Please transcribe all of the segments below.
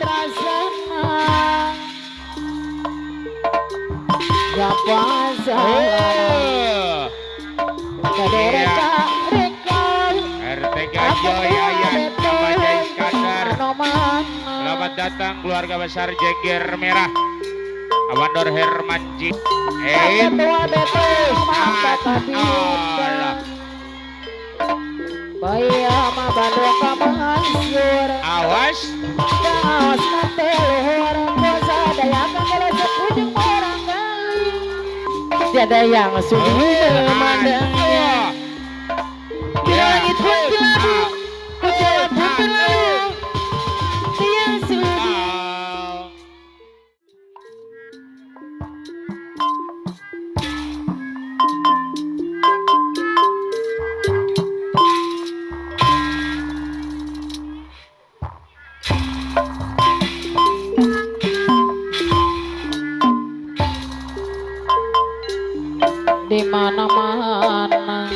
rasana. Siapa salah Iya. RT Gajo Yayan sama Jai Iskandar. Selamat datang keluarga besar Jengger Merah. Awandor Herman G. Awas. Tiada yang sudi memandangnya. Di langit pun kelabu, ku jalan pun berlalu. Tiang sudi. Di mana-mana,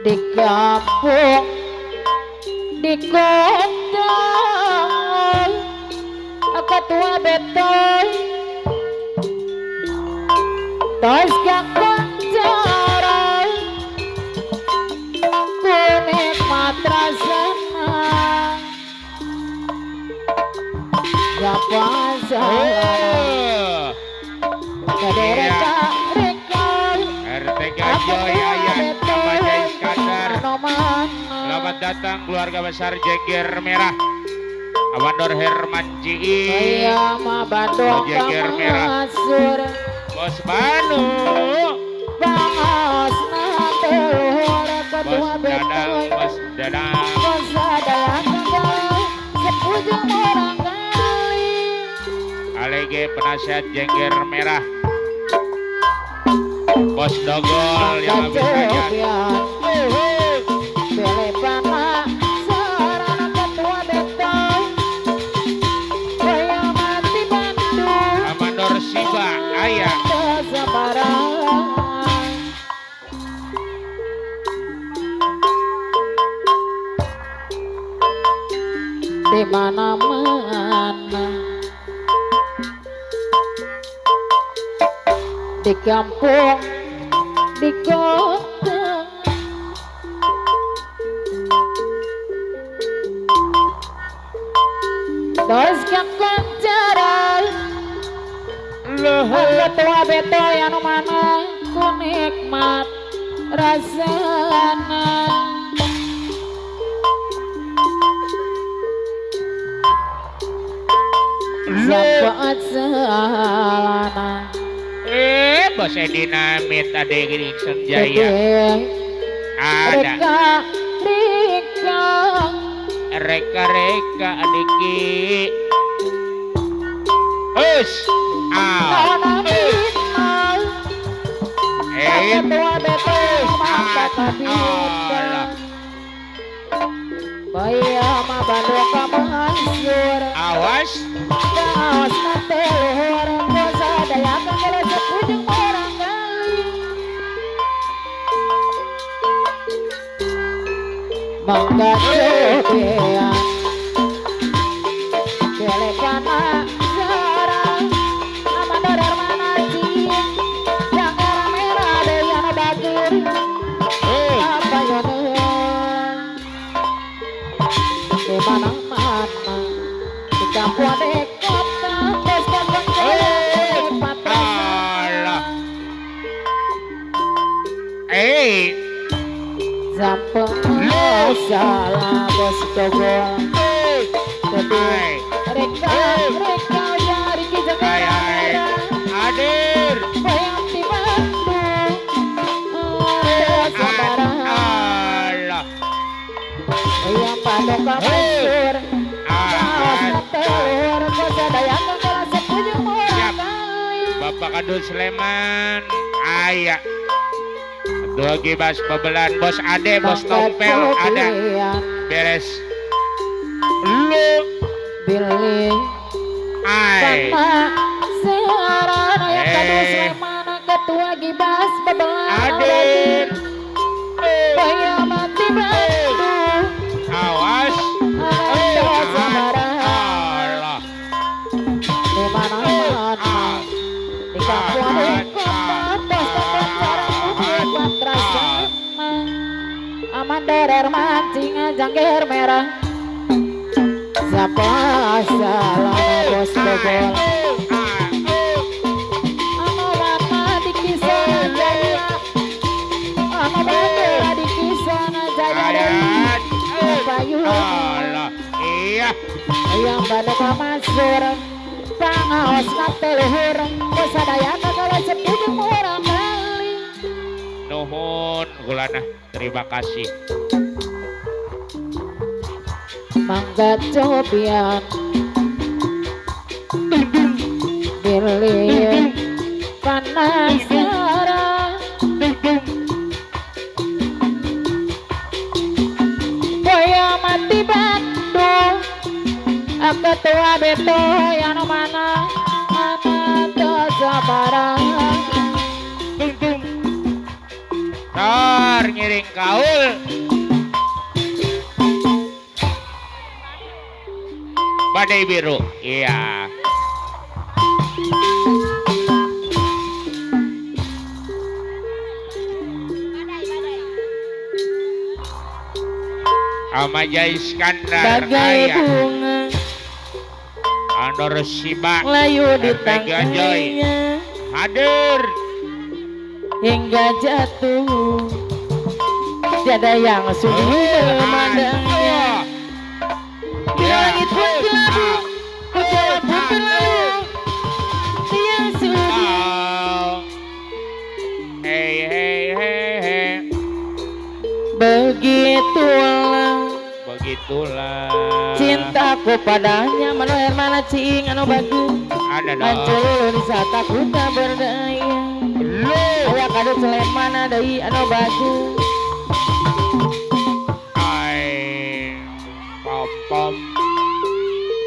di kampung, di kota, ketua betul, tos kakoncara, ku nikmat rasana, siapa salah. RT Gajo Yayan sama Jai Iskandar. Selamat datang keluarga besar Jengger Merah. Awandor Herman G. Jengger Merah. Bos Banu. Bos Dadang, Bos Dadang. Alege penasihat Jengger Merah. Bos Dogol yang habis hajat. Amandor Siba ayah. Di mana-mana, di kampung, di kota, tos kakoncara, ketua betul yang mana ku nikmat rasana. Siapa salana. Bos Dinamit ada Gingson Jaya. Ada. Reka-reka adiki. Us. Awas. Mangga cobean belepana sarang Amandor Hermanaji yang merah yang bagir apa yono di mana-mana di kampung di kota bos Allah. Sampai salah bos Dogol. Reka reka dari Jakarta. Hadir. Bayang di Bandung. Allah. Yang pada pasir. Bapak Kadul Sleman. Ayah. Dua gibas bebelan bos Ade, bos Tompel ada beres. Lu Billy ai sarana yang Kadul Sleman ketua gibas bebelan Hadir. Bayang mati Bandung. Awas. Derer mancing jangger merah. Siapa salah bos bobol. Anu mana di kisah jaya. Anu mana di kisah jaya. Payu. Iya. Yang pada masur. Pangaos kateluhur. Sadayana kalau sepuju murah kali. Nuhun gulana, terima kasih. Mangga cobian bilih penasaran. Boya mati Bandung ketua beto yang mana sabarang. Tar ngiring kaul. Badai biru. Iya. Ama Jai Iskandar. Bagai bunga Andor Siba layu di tangannya hadir hingga jatuh tiada yang sudi memandangnya. Bila langit pun kelabu, hujan pun berlalu, tiang sudi. Hey hey hey hey. Begitulah, begitulah cintaku padanya. Mano hermana ciing anu bagus. Ada dong. Hancur di saat aku tak berdaya. Aya kado Sleman deui anu bagus. Ai pom pom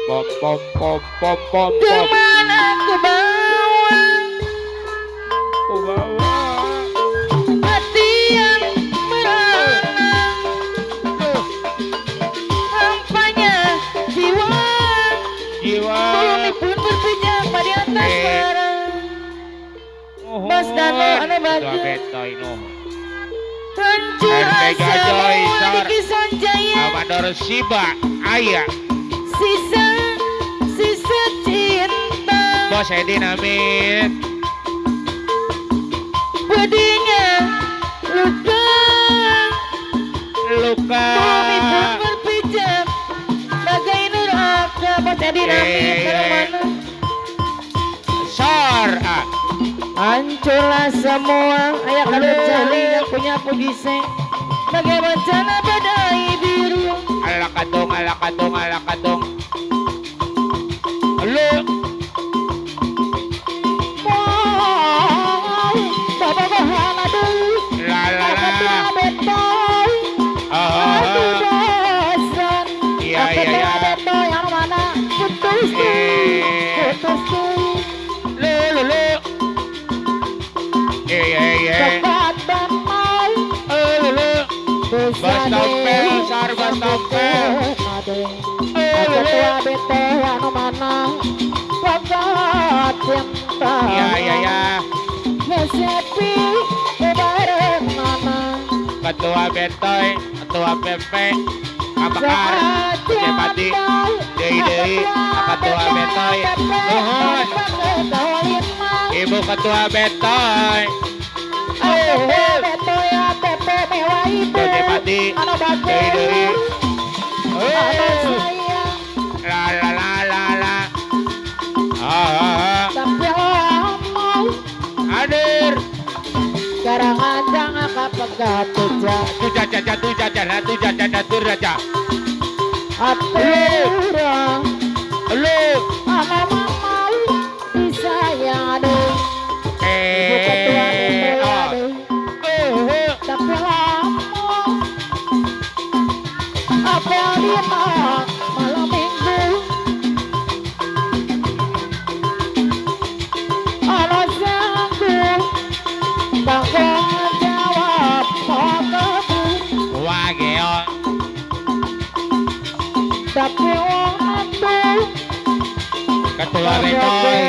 pom pom pom pom pom. Kemana aku bawa? Aku bawa hati yang merana. Hampanya jiwa. Jiwa. Bumi pun berpijak pada atas barang. Mas Dano anu bagus. Hancur asa di Kison Jaya. Amador Siba aya. Sisa sisa cinta. Bos Edi Namit. Pedihnya luka. Luka. Bumi pun berpijak bagai neraka. Bos Edi Namit mana? Sor. Hancurlah semua. Ayah kalau cari yang punya pujise. Bagai bencana badai biru. Alakadong, alakadong, alakadong. Lu. Bapak bahana dulu. La la la. Aku bosan. Iya iya iya. Yang mana putus putus. Lu lu lu. Iya iya. Bos tompel, sar bos tompel. Iya iya iya. Ketua Betoy, Ketua PP, Abakar, Cepati, Dei Dei, Ketua Betoy, nuhun. Ibu Ketua Betoy. Cepati, Dei Dei. La la la la la. Hadir. Ketua Betoy.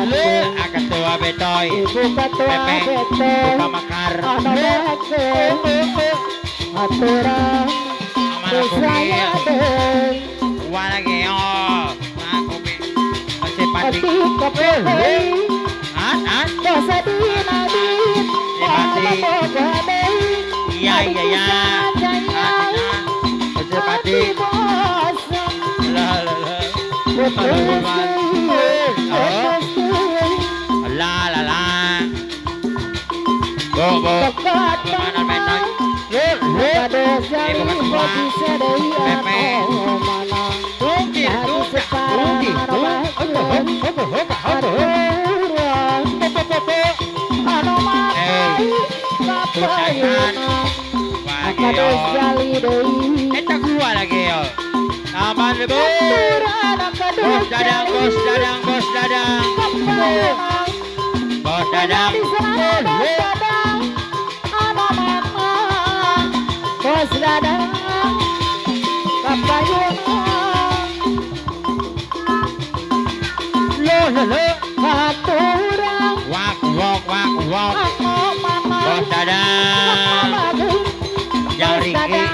Lu ketua Betoy. Ibu ketua Pepe. Betoy. Buka Mekar. Ana Aturan Aman aku saya Gua lagi oh. Aku masih pati. An an. Iya iya iya. Masih pati. Lah lah lah. La la la. Bo bo. Mana menang? Eta gua lagi yo. Aman bo. Bos dadang, bos dadang, bos dadang. Bos dadang. Bos dadang. Lo lo lo. Wak wak wak wak. Bos dadang. Yang ringki.